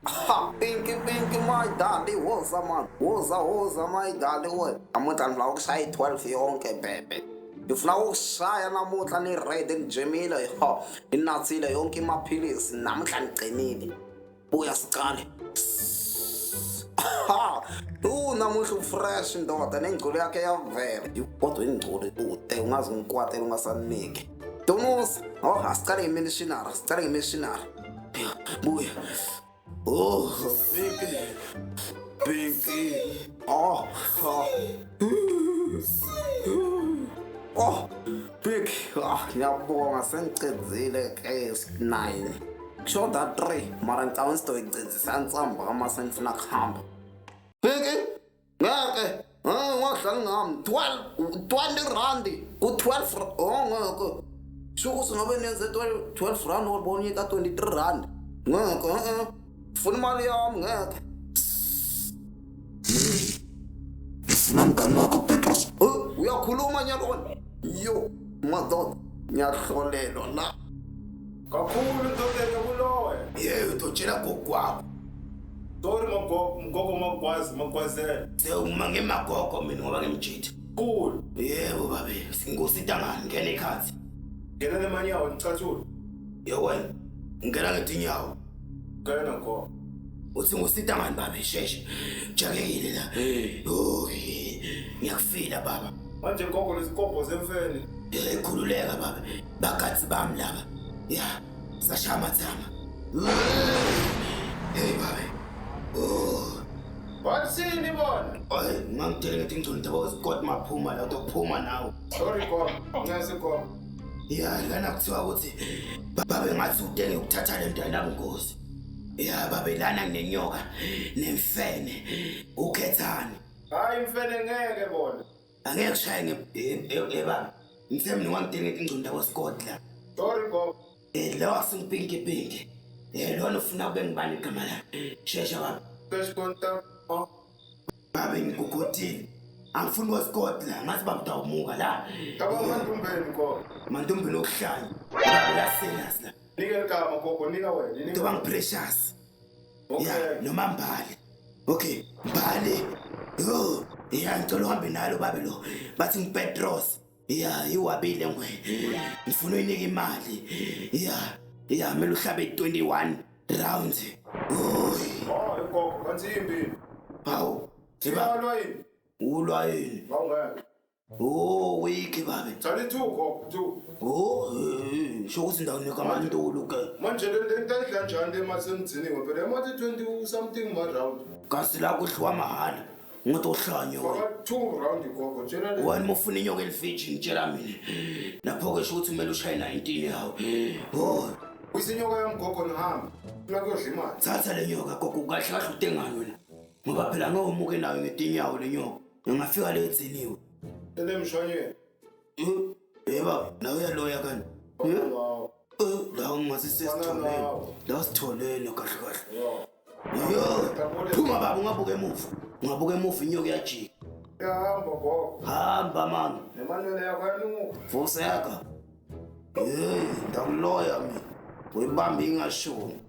Ha, Pinky Pinky my darling, woza man, woza woza my darling, we. Namuntlha ni lava ku shaya 12 yonke bebe. Ngifuna ukushaya namuntlha ni ready ngijimile, ha, nginathile yonke imaphilisi, namuntlha ngiqinile. Buya siqale. Ha, u namuntlha ufresh ndoda nengculo yakhe yavela. Kodwa ingculo ute ungaze ungikwatele ungasaniki. Dunusa, oh asiqale ngemissionary, asiqale ngemissionary. Buya. Oh, Pinky. Pinky. Oh, oh. Oh, Pinky. Ah, ngiyabonga sengicedzile ke 9. Kushoda 3 mara ngicabanga sizoyicedzisa ntsambama sengifuna kuhamba. Pinky. Ngeke. Ungadlali ngami. 12 20 rand ku 12 oh ngeke. Sho ukuthi ngabe nenze 12 12 rand or bonyika 23 rand. Ngeke eh. Funa imali yami ngeke. Ngifuna mngani wakho Petros. Eh, uyakhuluma nyalona. Yo, madoda, ngiyahlolelwa la. Kakhulu ndodana kuloya. Yey utotshela gogo wakho. Sorry magogo, mgogo magwazi, magwazela. Sewuma ngemagogo mina ngoba ngimjitha. Cool. Yebo babe, singusita ngani ngena ekhathi. Ngena nemanyawo ngicathule. Yebo wena. Ngena ngetinyawo. Ngena gogo. Uthi ngusita ngani babe sheshe. Jakekile la. Oh, ngiyakufila baba. Manje gogo lesikobho semfene. Eh khululeka baba. Bagathi bami laba. Ya, sashaya amathama. Hey babe. Oh. Wathini bona? Ay, ngangitshela ngithi ngcono ndaba Scott maphuma la utophuma nawe. Sorry gogo, ngiyase gogo. Ya, lana kuthiwa ukuthi babe ngathi udenge ukuthatha le nto ayinabungozi. Ya babe lana nginenyoka nemfene ukhethani. Hayi imfene ngeke bona. Angeke kushaye nge baba. Ngithe mina wangitshela ngithi ngcono ndaba Scott la. Sorry gogo. Eh lo asingipinki pinki. Eh lona ufuna kube ngibani igama lakhe. Shesha baba. Fresh contact. Oh. Babe ngigugotile. Angifuni kwaScott la, ngathi baba utawumuka la. Cabanga mantumbeni gogo. Mantombi nokuhlanya. Babe la serious la. Nika igama gogo, nika wena. Nika. Ntoba ngiprecious. Okay. Ya, noma mbali. Okay, mbali. Yo, ya ngicela uhambe nalo babe lo. Bathi ngiPetros. Ya, iwabile ngwe. Ngifuna uyinika imali. Ya, ya kumele uhlabe 21 rounds. Oy. Oh, gogo, kanti yimbi. Hawu, siba Siyalwa yini? ulwa yini? Awungeke. Oh, wiki babe. Thani two gogo, two. Oh, sho ukuthi ndawunika amantulu ke. Manje le nto into ayidla njani le mali semdziniwe phela emathi 20 something ma round. Kasi la kudliwa mahhala. Ngathi uhlanya wena. Faka two round gogo, tshela le. Wena uma ufuna inyoka elifiji ngitshela mina. Lapho ke sho ukuthi kumele ushaye 19 yawo. Oh, Uyisinyoka yami gogo nihambe. Funa kuyodla imali. thatha le nyoka gogo kahle kahle utengani wena. Ngoba phela ngeke umuke nayo ngetinyawo le nyoka. Ingafika le edziniwe. Ele mshanyeni. Eh, yeba, nawe uyaloya kani. Eh? Wow. Eh, la ungase sesitholene. nawe. La sitholene kahle kahle. Yo. Yo, phuma baba ungabuka emuva. Ungabuka emuva inyoka iyajika. Yahamba gogo. Hamba mani. Nemanwele yakho ayanuka. Vusa yaka. Hey, ndakuloya mina. Uyibambe ingashoni.